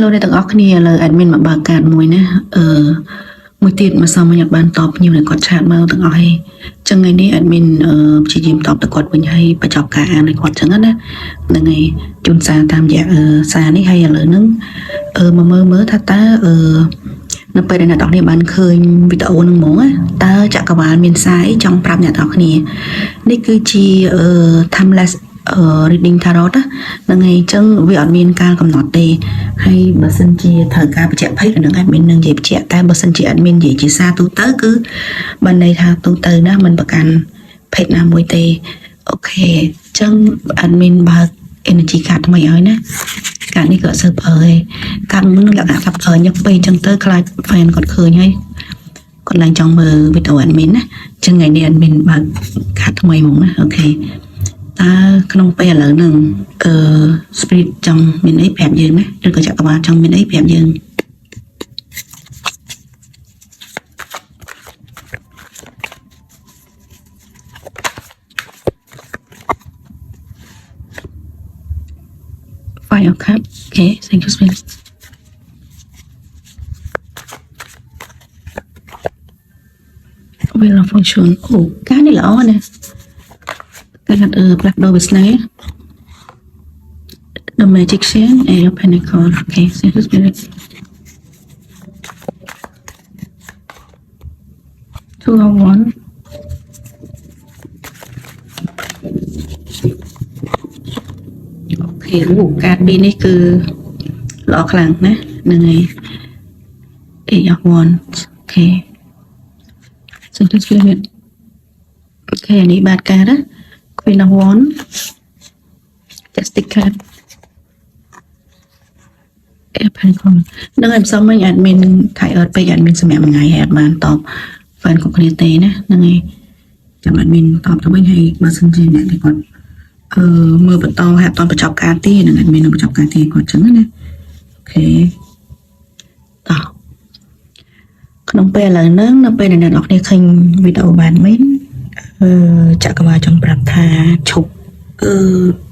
Hello អ្នកទាំងអស់គ្នាឥឡូវ admin មកបើកកាតមួយណាអឺមួយទៀតមកសមមិញអត់បានតបភ្ញៀវដែលគាត់chat មកទាំងអស់ឯងចឹងថ្ងៃនេះ admin ព្យាយាមតបទៅគាត់វិញហើយបញ្ចប់ការអានឲ្យគាត់ចឹងណាហ្នឹងហើយជូនសារតាមរយៈសារនេះហើយឥឡូវហ្នឹងមកមើលមើលថាតើនៅពេលដែលអ្នកទាំងអស់គ្នាបានឃើញវីដេអូហ្នឹងហ្មងណាតើចក្រវាលមានសារអីចង់ប្រាប់អ្នកទាំងអស់គ្នានេះគឺជាtimeless reading tarot ណាហ្នឹងហើយអញ្ចឹងវាអត់មានការកំណត់ទេហើយបើសិនជាត្រូវការបញ្ជាក់ភ័យក៏នឹង admin នឹងនិយាយបញ្ជាក់តែបើសិនជា admin និយាយជាសារទូទៅគឺបានន័យថាទូទៅណាមិនប្រកាន់ភេទណាមួយទេOK អញ្ចឹង admin បើក energy card ថ្មីឲ្យណាកាតនេះក៏អត់សូវប្រើទេកាតមុននឹងលក្ខណៈថាប្រើញឹកពេកអញ្ចឹងទៅខ្លាច fan គាត់ឃើញហើយគាត់ឡើងចង់មើលវីដេអូ admin ណាអញ្ចឹងថ្ងៃនេះ admin បើកកាតថ្មីហ្មងណាOK តើក្នុងពេលឥឡូវហ្នឹងspirit ចង់មានអីប្រាប់យើងណាឬក៏ចក្រវាលចង់មានអីប្រាប់យើង Five of Cup. Okay, thank you, spirit. Wheel of Fortune. អូការនេះល្អណាស់ការផ្លាស់ប្ដូរវាសនា The Magician, Eight of Pentacles. Okay, thank you, spirit. Two of Wands. OK អូកាតពីរនេះគឺល្អខ្លាំងណាហ្នឹងហើយ Eight of Wands. OK, thank you, spirit. OK អានេះបាទកាតណា Queen of Wands, Justice card, Eight of Pentacles នឹងហើយផ្សំវិញ admin ថៃអត់ពេក admin សម្រាប់មួយថ្ងៃហើយអត់បានតប fan គ្រប់គ្នាទេណាហ្នឹងហើយចាំ admin តបទៅវិញហើយបើសិនជាអ្នកដែលគាត់មើលបន្តហើយអត់តបញ្ចប់ការទេនឹង admin នឹងបញ្ចប់ការទេគាត់ចឹងណាOK តោះក្នុងពេលឥឡូវហ្នឹងនៅពេលដែលអ្នកនរគ្នាឃើញវីដេអូបានមែនចក្រវាលចង់ប្រាប់ថាឈប់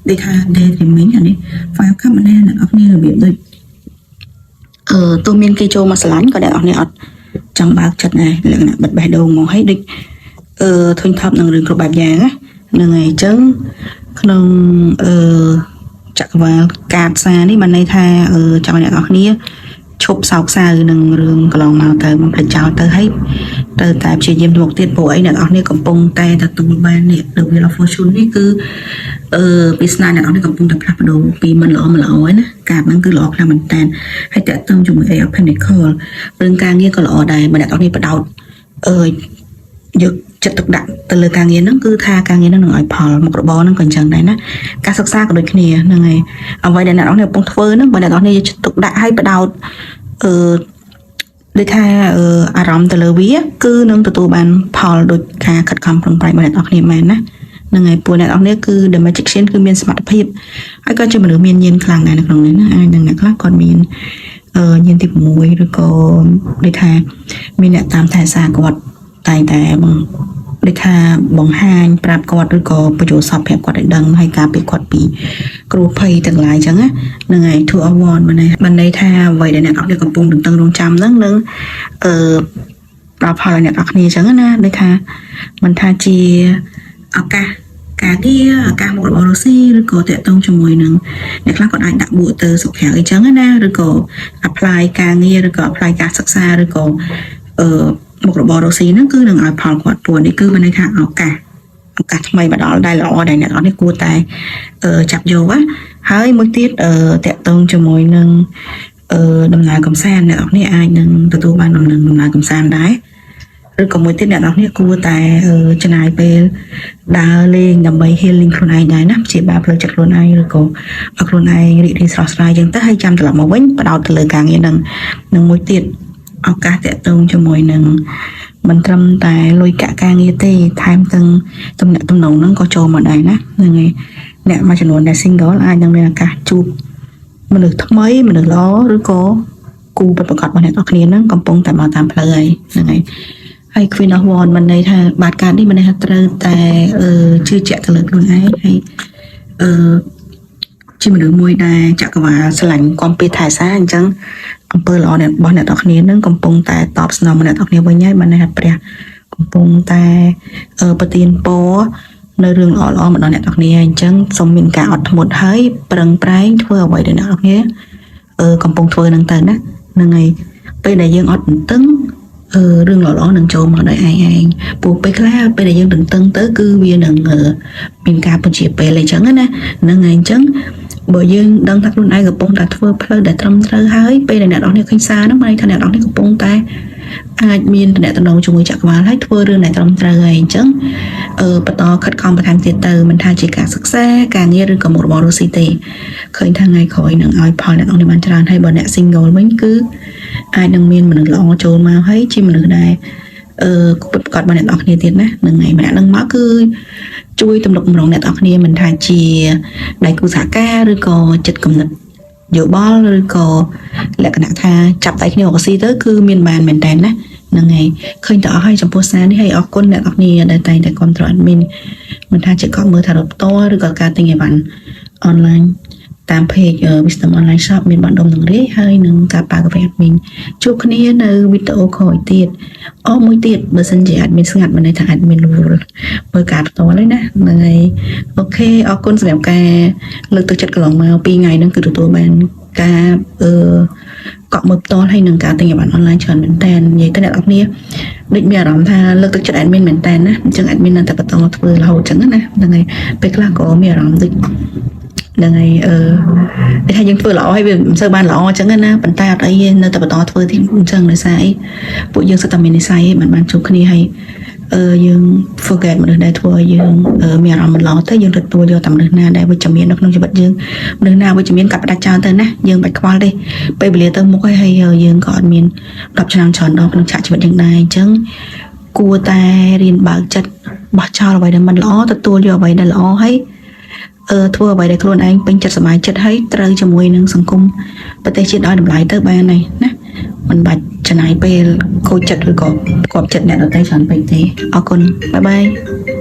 ដូចថា daydreaming អានេះ file កាមេរ៉ាអ្នកនរគ្នារបៀបដូចទោះមានគេចូលមកស្រឡាញ់ក៏អ្នកនរគ្នាអត់ចង់បើកចិត្តដែរលក្ខណៈបិទបេះដូងមកឲ្យដូចធុញថប់នឹងរឿងគ្រប់បែបយ៉ាងណាហ្នឹងហើយអញ្ចឹងក្នុងចក្រវាលកាតសារនេះបានន័យថាចង់ឲ្យអ្នកនរគ្នាឈប់សោកសៅនឹងរឿងកន្លងមកទៅបំភ្លេចចោលទៅហើយត្រូវតែព្យាយាមទៅមុខទៀតព្រោះអីអ្នកនរគ្នាកំពុងតែទទួលបាននេះ The Wheel of Fortune នេះគឺវាសនាអ្នកនរគ្នាកំពុងតែផ្លាស់ប្ដូរពីមិនល្អមកល្អហើយណាកាតហ្នឹងគឺល្អខ្លាំងមែនតើហើយតាក់ទងជាមួយ Eight of Pentacle រឿងការងារក៏ល្អដែរបើអ្នកនរគ្នាបដោតយកចិត្តទុកដាក់ទៅលើការងារហ្នឹងគឺថាការងារហ្នឹងនឹងឲ្យផលមុខរបរហ្នឹងក៏អញ្ចឹងដែរណាការសិក្សាក៏ដូចគ្នាហ្នឹងហើយអ្វីដែលអ្នកនរគ្នាកំពុងធ្វើហ្នឹងបើអ្នកនរគ្នាយកចិត្តទុកដាក់ឲ្យបដោតដូចថាអារម្មណ៍ទៅលើវា គឺនឹងទទួលបានផលដូចការខិតខំប្រឹងប្រែងរបស់អ្នកនរគ្នាមែនណាហ្នឹងហើយពួកអ្នកនរគ្នាគឺ The Magician គឺមានសមត្ថភាពហើយក៏ជាមនុស្សមានញាណខ្លាំងដែរនៅក្នុងនេះណាអាចនឹងអ្នកខ្លះគាត់មានញាណទី6ឬក៏ដូចថាមានអ្នកតាមថែសារគាត់តែងតែបងដូចថាបង្ហាញប្រាប់គាត់ឬក៏បញ្យល់សពប្រាប់គាត់ឲ្យដឹងហើយការពារគាត់ពីគ្រោះភ័យទាំងឡាយអញ្ចឹងណាហ្នឹងហើយ Two of Wands បានន័យថាអ្វីដែលអ្នកនរគ្នាកំពុងទន្ទឹងរង់ចាំហ្នឹងនឹងផ្ដល់ផលឲ្យអ្នកនរគ្នាអញ្ចឹងណាដូចថាមិនថាជាឱកាសការងារឱកាសមុខរបររកស៊ីឬក៏តាក់ទងជាមួយនឹងអ្នកខ្លះគាត់អាចដាក់បួកទៅស្រុកក្រៅអីចឹងណាឬក៏ apply ការងារឬក៏ apply ការសិក្សាឬក៏មុខរបររកស៊ីហ្នឹងគឺនឹងឲ្យផលគាត់ពួននេះគឺមានន័យថាឱកាសថ្មីមកដល់ដែលល្អដែលអ្នកនរនេះគួរតែចាប់យកណាហើយមួយទៀតតាក់ទងជាមួយនឹងដំណើរកំសាន្តអ្នកនរនេះអាចនឹងទទួលបានដំណើរកំសាន្តដែរឬក៏មួយទៀតអ្នកនរនេះគួរតែចំណាយពេលដើរលេងដើម្បី healing ខ្លួនឯងដែរណាព្យាបាលផ្លូវចិត្តខ្លួនឯងឬក៏ឲ្យខ្លួនឯងរីករាយស្រស់ស្រាយចឹងទៅហើយចាំត្រឡប់មកវិញផ្ដោតទៅលើការងារនឹងនឹងមួយទៀតឱកាសតាក់ទងជាមួយនឹងមិនត្រឹមតែលុយកាក់ការងារទេថែមទាំងទំនាក់ទំនងហ្នឹងក៏ចូលមកដែរណាហ្នឹងហើយអ្នកមួយចំនួនដែល single អាចនឹងមានឱកាសជួបមនុស្សថ្មីមនុស្សល្អឬក៏គូពិតប្រាកដរបស់អ្នកនរគ្នាហ្នឹងកំពុងតែមកតាមផ្លូវហើយហ្នឹងហើយហើយ Queen of Wands មិនន័យថាបាតកាតនេះមិនន័យថាត្រូវតែជឿជាក់ទៅលើខ្លួនឯងហើយអឺ ជាមនុស្សមួយដែលចក្រវាលស្រឡាញ់គាំពីថែសារអញ្ចឹងអំពើល្អអ្នករបស់អ្នកទាំងគ្នានឹងកំពុងតែតបស្នងមកអ្នកទាំងគ្នាវិញហើយបានន័យថាព្រះកំពុងតែអឺប្រទានពរនៅរឿងល្អល្អមកដល់អ្នកទាំងគ្នាហើយអញ្ចឹងសូមមានការអត់ធ្មត់ហើយប្រឹងប្រែងធ្វើអ្វីដែលអ្នកទាំងគ្នាអឺកំពុងធ្វើនឹងទៅណាហ្នឹងហើយពេលដែលយើងអត់ទន្ទឹងអឺរឿងល្អៗនឹងចូលមកដោយឯងឯងព្រោះពេលខ្លះពេលដែលយើងទន្ទឹងទៅគឺវានឹងអឺមានការពន្ជាពេលអីចឹងណាហ្នឹងហើយអញ្ចឹងបើយើងដឹងថាខ្លួនឯងកំពុងតែធ្វើផ្លូវដែលត្រឹមត្រូវហើយពេលដែលអ្នកនរគ្នាឃើញសារហ្នឹងមានន័យថាអ្នកនរគ្នាកំពុងតែអាចមានតំណែងជាមួយចក្រវាលហើយធ្វើរឿងដែលត្រឹមត្រូវហើយអញ្ចឹងអឺបន្តខិតខំបន្ថែមទៀតទៅមិនថាជាការសិក្សាការងារឬក៏មុខរបររស់ស៊ីទេឃើញថាថ្ងៃក្រោយនឹងឲ្យផលអ្នកនរគ្នាបានច្រើនហើយបើអ្នក single វិញគឺអាចនឹងមានមនុស្សល្អចូលមកហើយជាមនុស្សដែលអឺពិតប្រាកដរបស់អ្នកនរគ្នាទៀតណានឹងថ្ងៃម្នាក់នឹងមកគឺជួយទំនុកបំរុងអ្នកនរគ្នាមិនថាជាដៃគូសហការឬក៏ចិត្តគំនិតយោបល់ឬក៏លក្ខណៈថាចាប់ដៃគ្នារកស៊ីទៅគឺមានបានមែនតើណាហ្នឹងហើយឃើញតអស់ហើយចំពោះសារនេះហើយអរគុណអ្នកនរគ្នាដែលតែងតែគ្រប់គ្រង admin មិនថាជាកក់មើលថារកផ្ទាល់ឬក៏ការទិញអីវ៉ាន់អនឡាញតាម page Wisdom Online Shop មានបណ្ដុំនឹងរាយហើយនឹងការប៉ាកាហ្វេ admin ជួបគ្នានៅវីដេអូក្រោយទៀតអរមួយទៀតបើសិនជា admin ស្ងាត់មិនន័យថា admin រវល់មើលការផ្ទាល់ហើយណាហ្នឹងហើយ OK អរគុណសម្រាប់ការលើកទឹកចិត្តកន្លងមកពីរថ្ងៃហ្នឹងគឺទទួលបានការអឺកក់មើលផ្ទាល់ហើយនឹងការទិញអីវ៉ាន់អនឡាញច្រើនមែនតើនិយាយទៅអ្នកនរគ្នាដូចមានអារម្មណ៍ថាលើកទឹកចិត្ត admin មែនតើណាអញ្ចឹង admin នៅតែបន្តធ្វើរហូតអញ្ចឹងណាហ្នឹងហើយពេលខ្លះក៏មានអារម្មណ៍ដូចហ្នឹងហើយអឺដូចថាយើងធ្វើល្អហើយវាមិនសូវបានល្អអញ្ចឹងណាប៉ុន្តែអត់អីទេនៅតែបន្តធ្វើទីអញ្ចឹងដោយសារអីពួកយើងសុទ្ធតែមាននិស្ស័យឯងបានបានជួបគ្នាហើយអឺយើង forget មនុស្សដែលធ្វើឲ្យយើងមានអារម្មណ៍មិនល្អទៅយើងទទួលយកតែមនុស្សណាដែលវិជ្ជមាននៅក្នុងជីវិតយើងមនុស្សណាវិជ្ជមានកាត់ផ្ដាច់ចោលទៅណាយើងបាច់ខ្វល់ទេពេលវេលាទៅមុខហើយហើយយើងក៏អត់មាន10ឆ្នាំច្រើនដងក្នុងឆាកជីវិតយើងដែរអញ្ចឹងគួរតែរៀនបើកចិត្តបោះចោលអ្វីដែលមិនល្អទទួលយកអ្វីដែលល្អហើយអឺធ្វើអ្វីដែលខ្លួនឯងពេញចិត្តសប្បាយចិត្តហើយត្រូវជាមួយនឹងសង្គមប្រទេសជាតិឲ្យតម្លៃទៅបានហើយណាមិនបាច់ចំណាយពេលខូចចិត្តឬក៏គប់ចិត្តអ្នកដទៃច្រើនពេកទេអរគុណ bye bye.